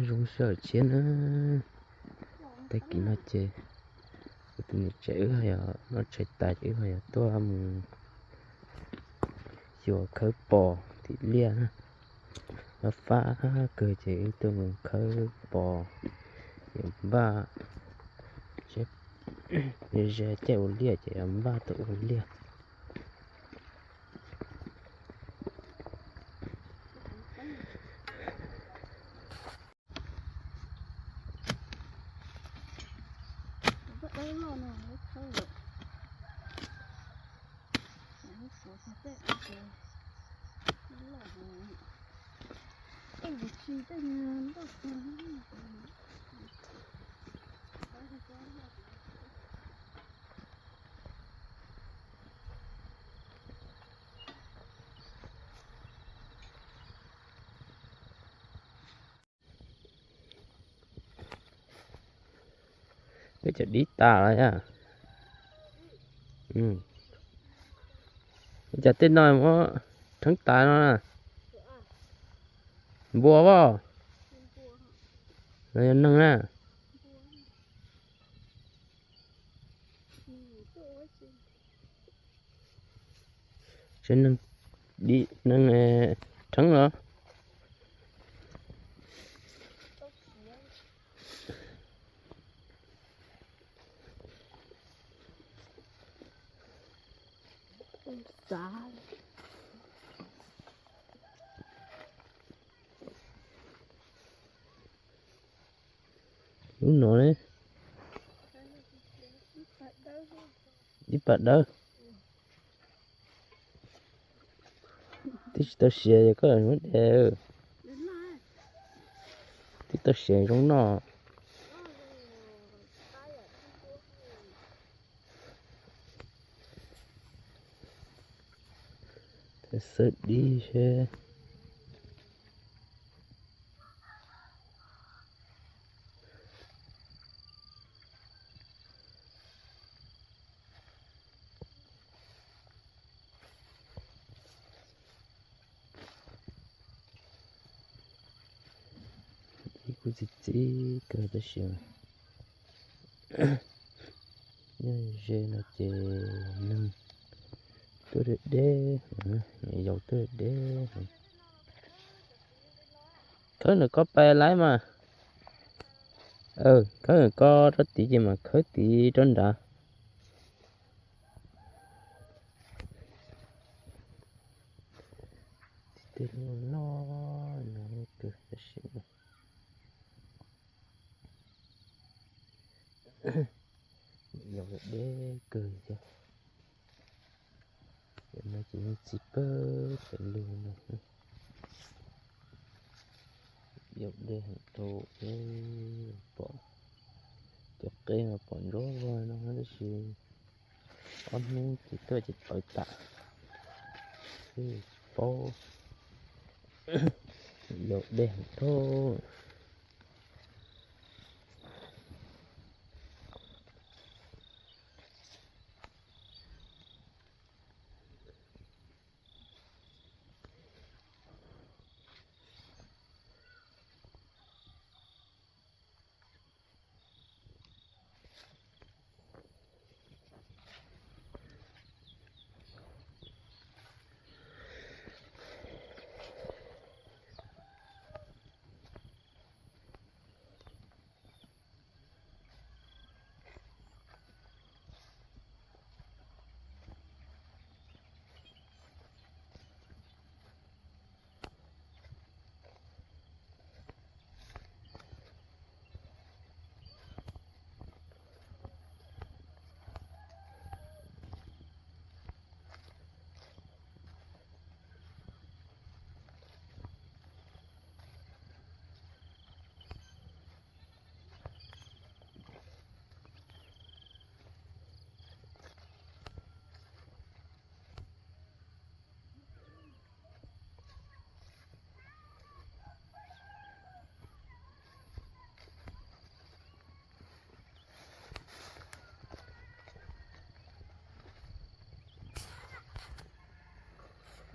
Zoo siab tshiab na. Tag kis no ces kuv tus niam tsev wb ho yog noj tshais tas ces wb ho yog tuaj mus xyuas khawb pos tim liaj na. Fab fab kawg ces wb tuaj mus khawb pos, yuav npaj, ze caij ua liaj ces yuav npaj tuaj ua liaj. Peb cov dib tas los yog. Cov tej no muab rheeb tas no na. Npua as, los yog neeg na. Tsev neeg, neeg rheeb los. Lub no ne, ib pas dawb. Twb tsis tau siav es koj muab de. Twb tau siav zoo noj. Xawb dib seb. Ib kuj txi txiv kawg tab sis nyob ze no ces neeg tuaj deb deb, yau tuaj deb. Khawb ntawm ko pais lawm mas. Khawb ntawm ko rau tid ces mam khawb tid rau nrad. Tej loj no kawg tab sis yau deb kawg thiab. Cov no ces yeej txi pawg pes lug no. Yau deb heev dhau, pom cov qe mas pom ntsuab vog no tab sis ob hnub ces tuaj ces pawv tas, paub. Yau deb heev dhau.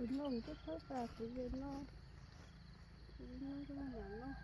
Tus no kuv twb khawb tas kuv ze no, kuv nyob rau mam noj.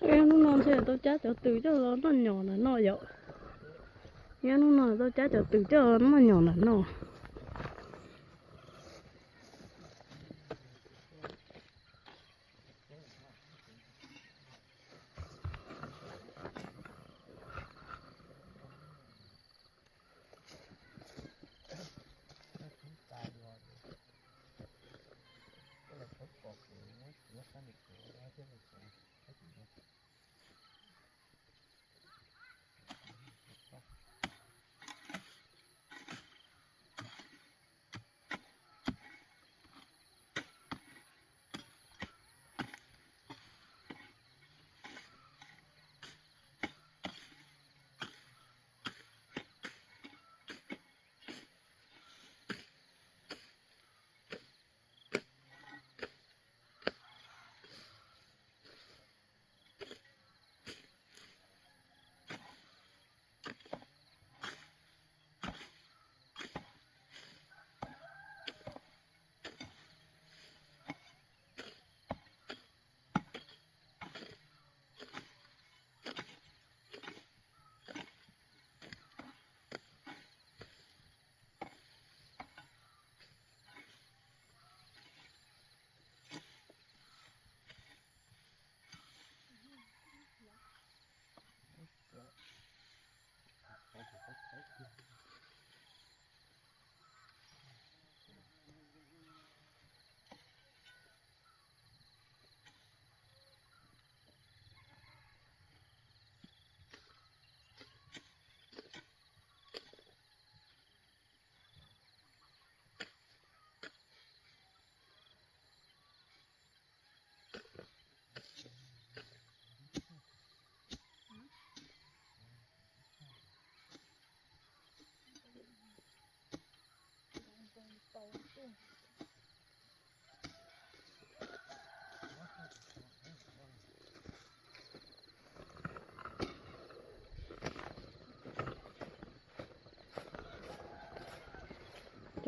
Nyob hnub no ntshe tau cab cov tws coj los noj nyom ntawm no yom. Nyob hnub no tau cab cov tws coj los noj nyom ntawm no.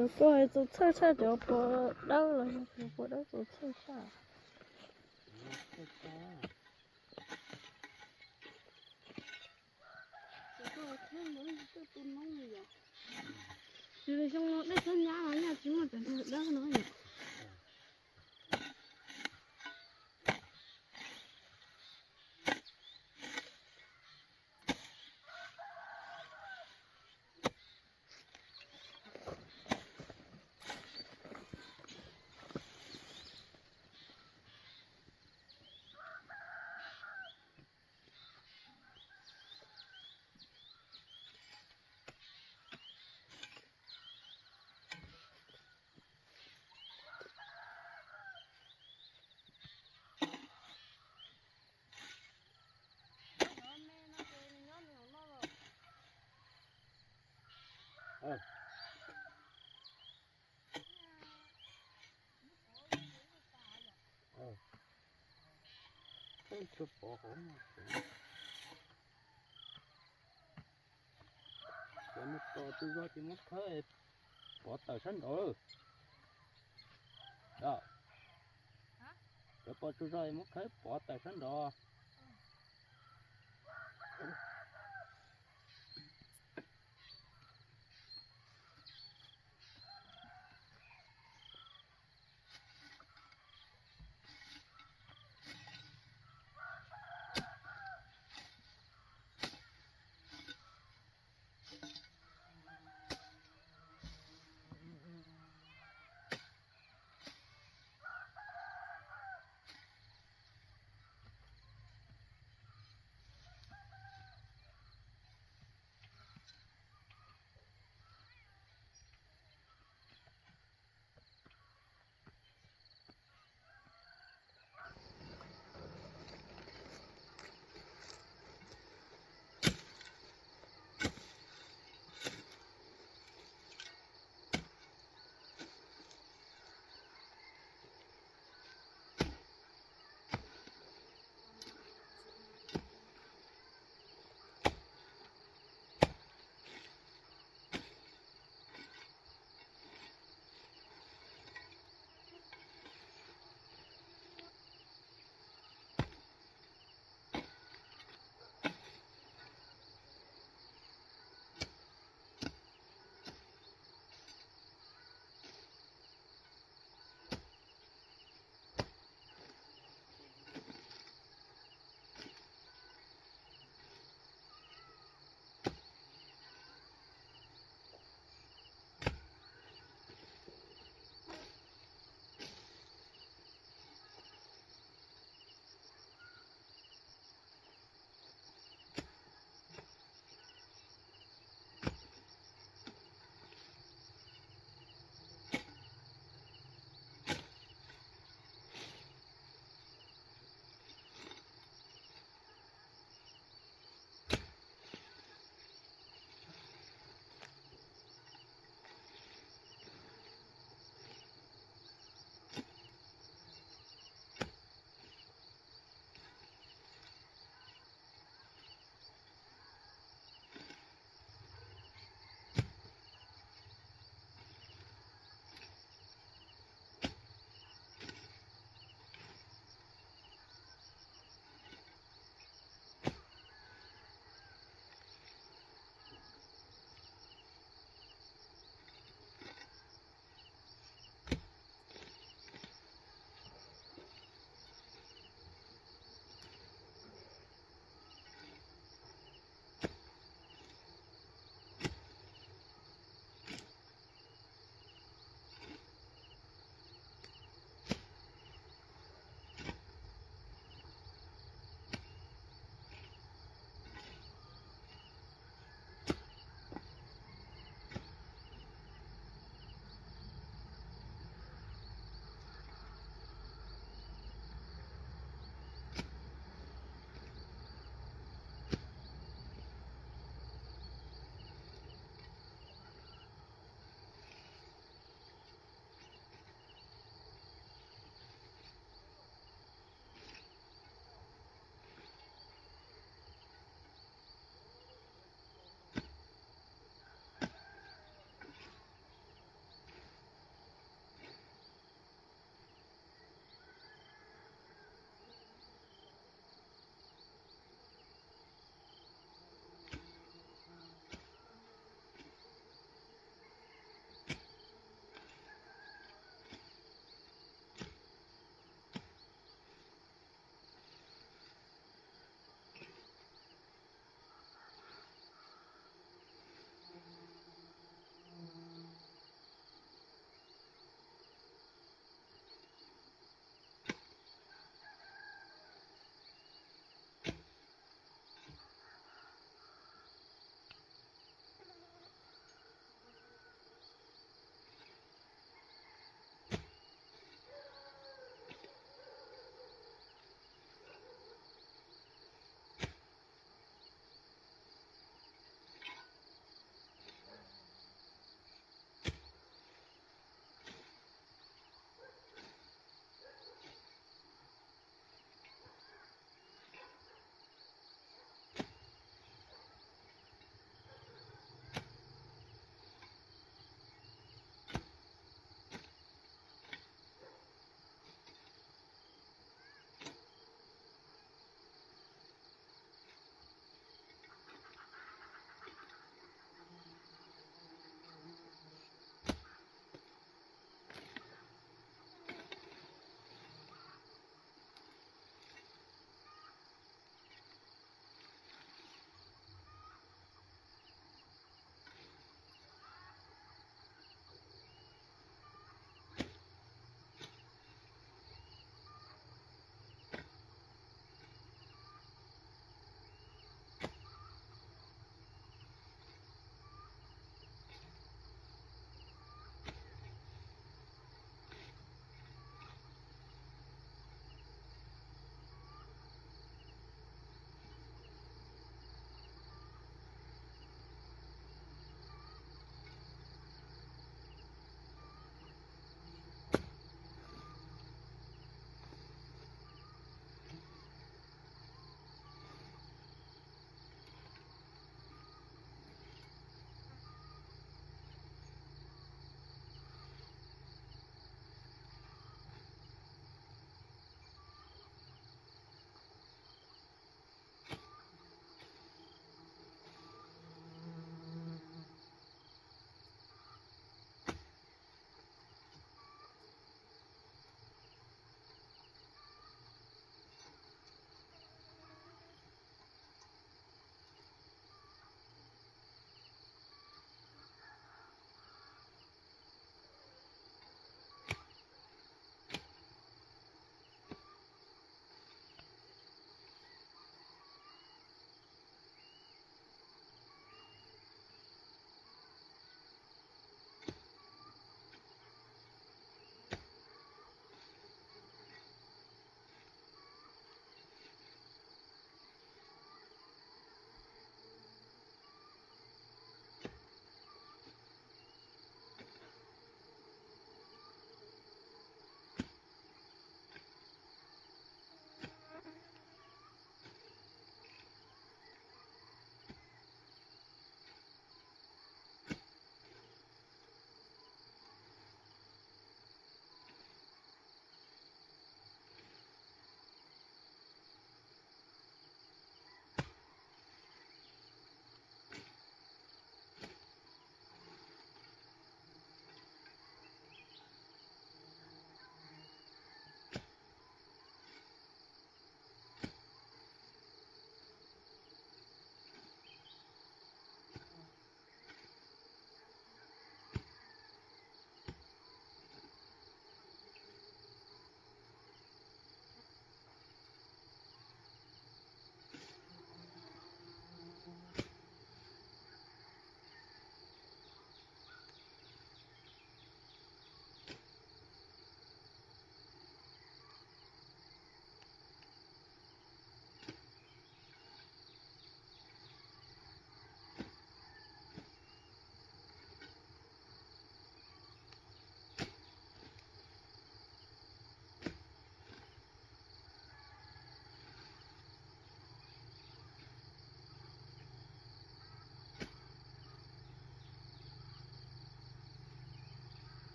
Cov ko txaus txhawj tshaj cov puas dawb los yog cov puas dawb txaus txhawj tshaj. Tsis li xyoo no dej txhob nyab los nyaj tsis muaj cov dawb no yom. Peb tsuas pov hauv no. Cov no pos tsaug zog ces muab khawb pov tawm sab nraud. Cov pos tsaug zog es muab khawb pov tawm sab nraud.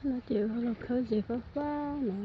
No ces los khawb ze fab fab no.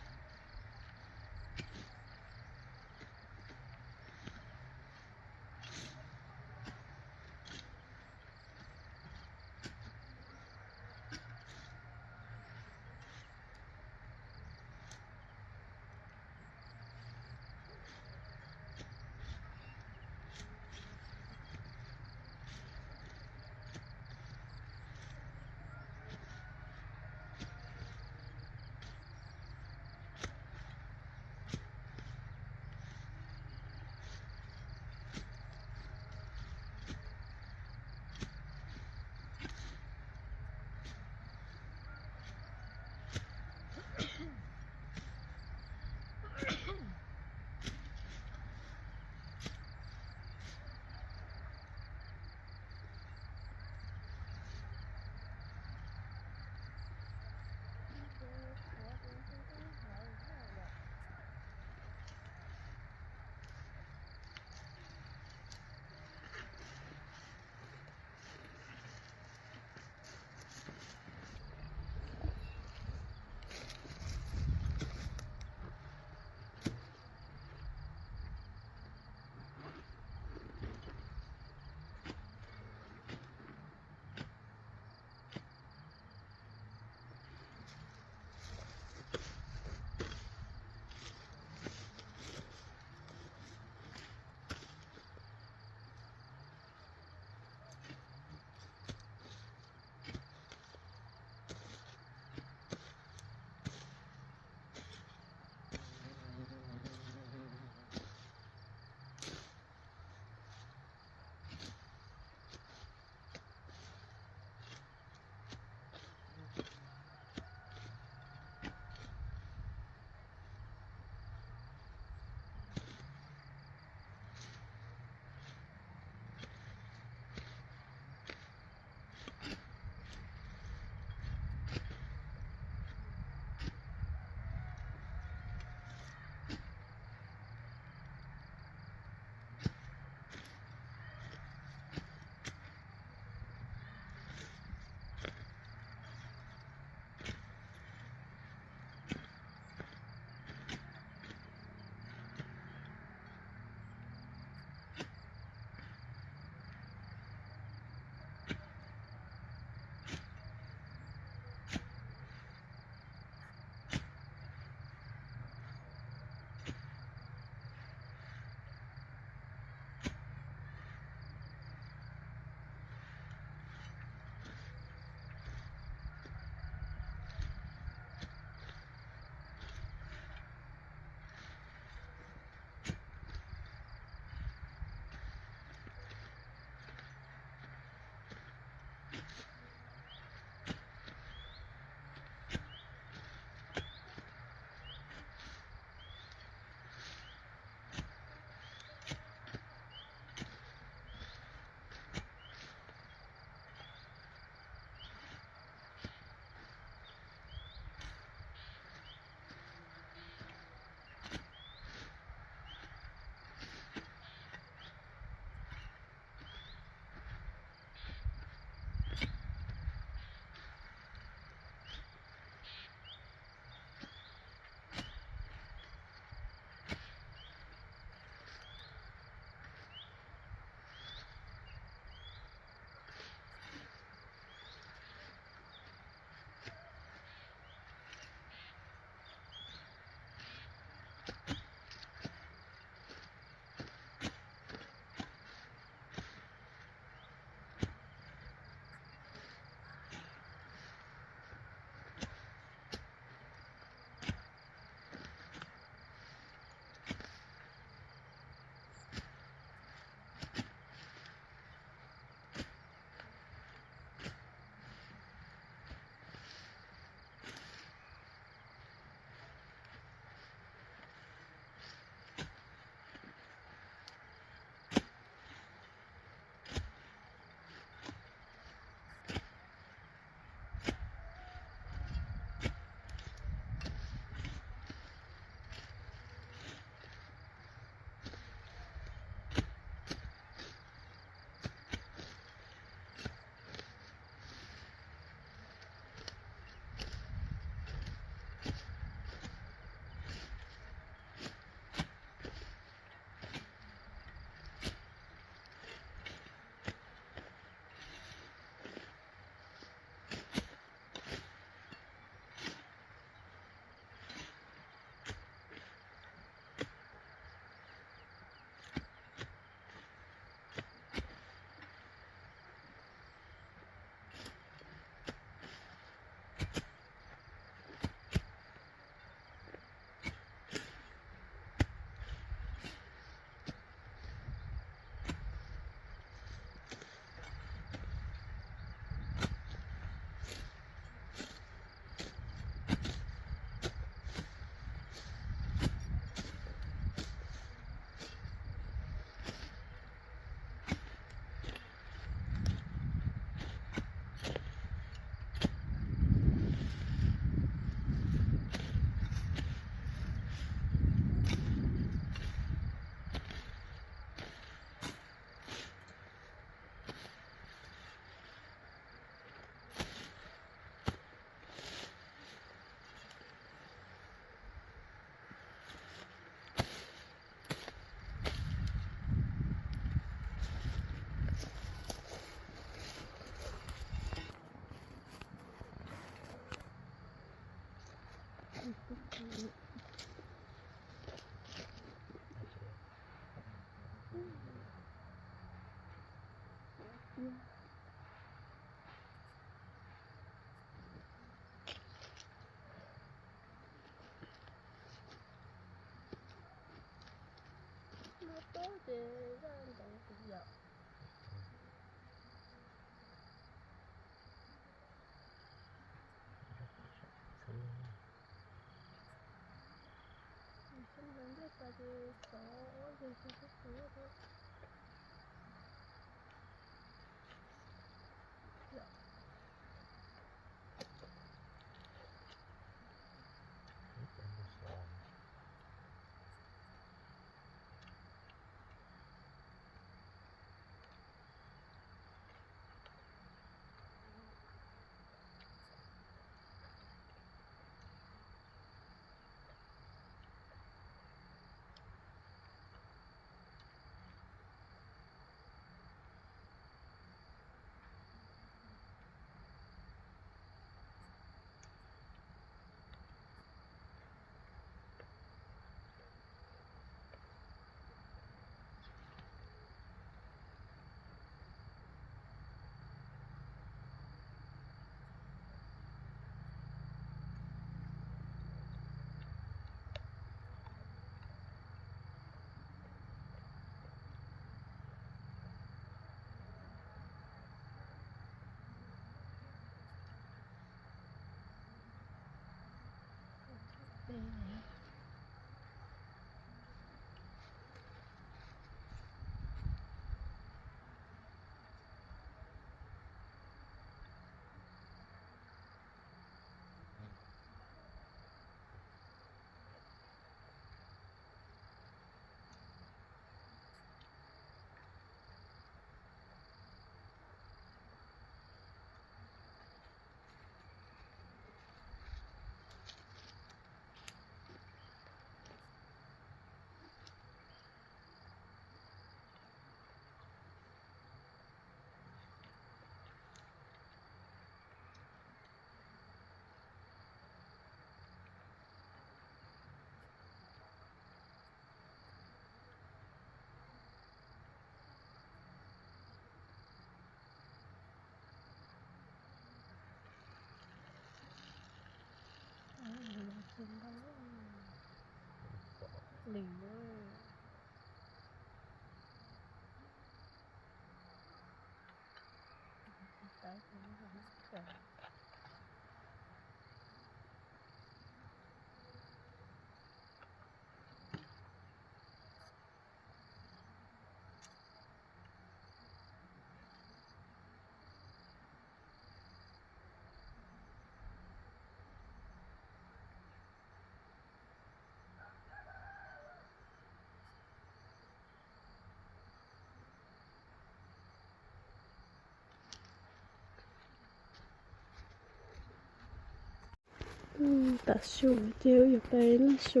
Tam su ces wb yuav pais noj su,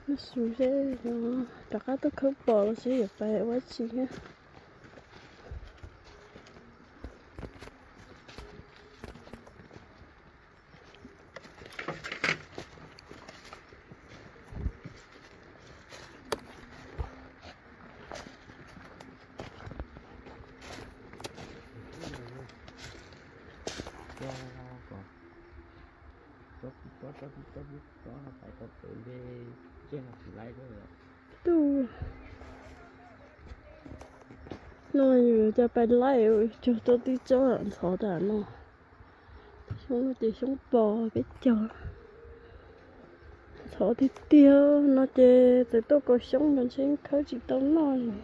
noj su seb rov qab tuaj khawb pos los sis yuav pais ua tsi thiab. Tuj, no yus coj pais laij, cog tau tib tsob ntxhov tas no. Xyoob no ces xyoob pos peb caug. Ntxhov tiag tiag no ces txawm tuaj kaus xyoob no ntshe khawb tsis tau noj li.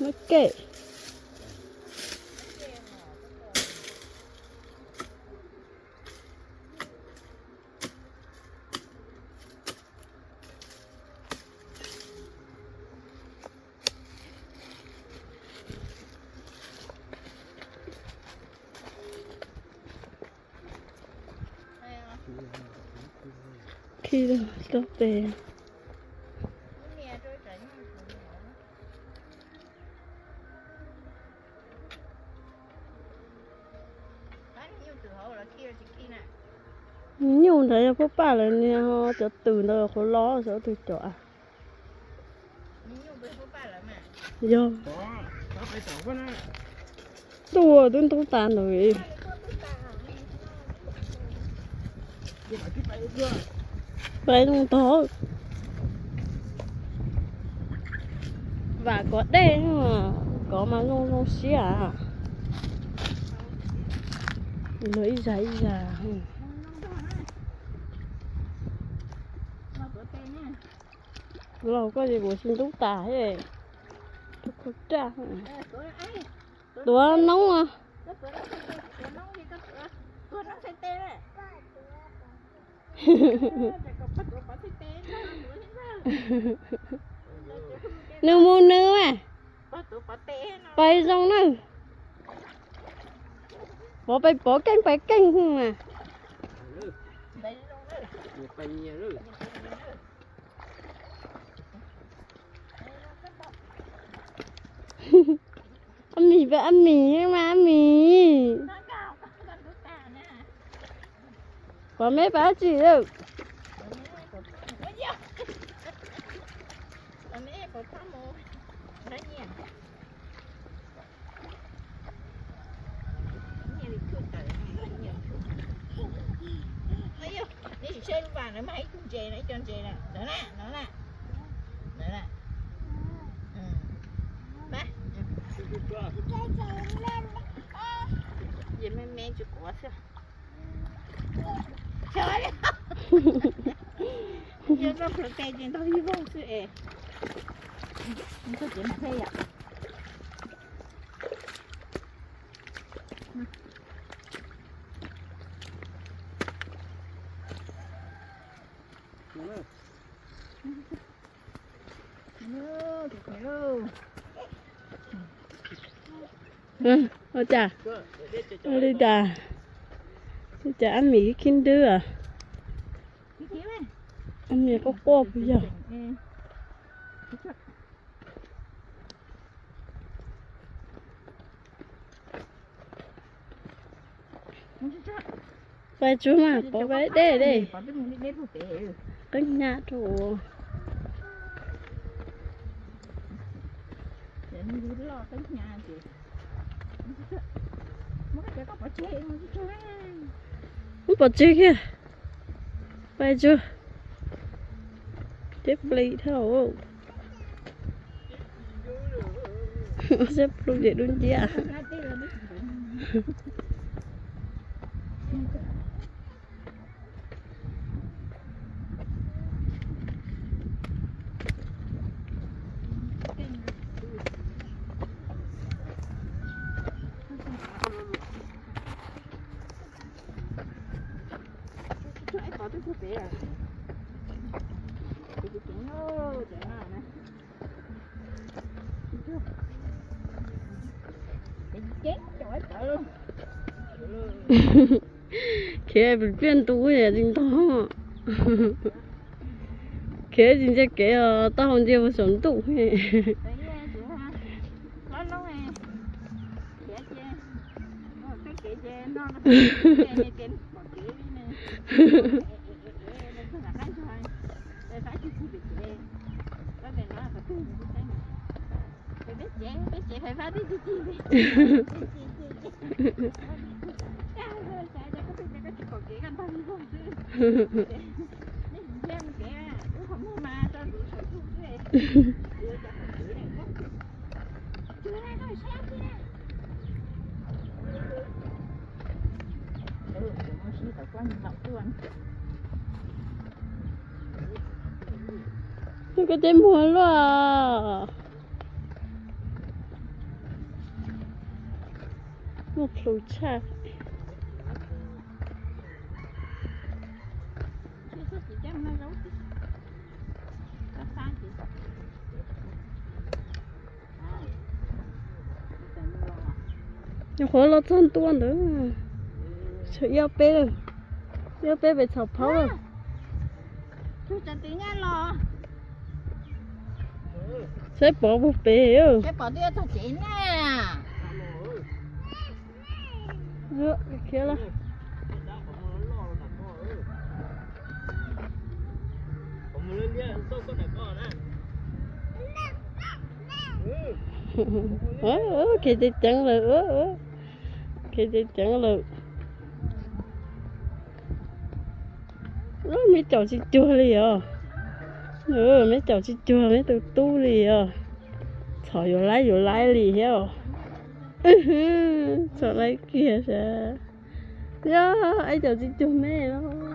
Muaj kev. Khi lub pes. Nyuj ntawd yog Pub Paj lawv niag, cov twm ntawd qhuav los xwb, twb cov a. Yog. Tuaj twb ntub tas ntawd. Pais zoo tog. Vam kov dej, kov mas zoo zoo siab. Lawv ib zag ib zag. Los koj ces kuv tsis ntub tas. Tuav noob. Nws mus nws mas. Pais zoo na. Pov pais pov, keej pais keej mas. Ab mis pab ab mis mas ab mis. Pov meb pab dab tsi lawm? Neb sim saib lub vas na, mas ib tug ntses na, ib co ntses na, ntawd na, no na. Ntawd na. Ces me me tsis quav xwb. Yog loj pluav tes ces ntog ib voog xwb es. Txog ces mam pheej yom. Ua cas, ua li cas, ua cas ab mis khib dwb os? Ab mis quaj quaj puas yog? Pais tsuag mas, pov peb dej dej. Qeeb hnyav rau. Muab pov tseg kiag. Pais tsuag. Teb plis dhau. Sab plhu ces dub nciab. Khiav pem pliaj ntu tsis ntog. Khiav tsis ntsia kev os, taub hau ntsia mus saum ntuj. Koj tej muag luaj. Muaj plhus tshaj. Nyuam qhuav los txog ntua ntawd, tshuav ib ob peb, ib ob peb pem txhom phaub lawm. Saib Pov puag pem. Khiav lawm. Khiav ceev ceev lawm, khiav ceev ceev lawm. Meb caum tsis cuag li os. Meb caum tsis cuag meb tus tub li os. Txhom yuav laib yuav laib li thiab os. Txhom laib kiag sas. Yog, es caum tsis cuag meb los.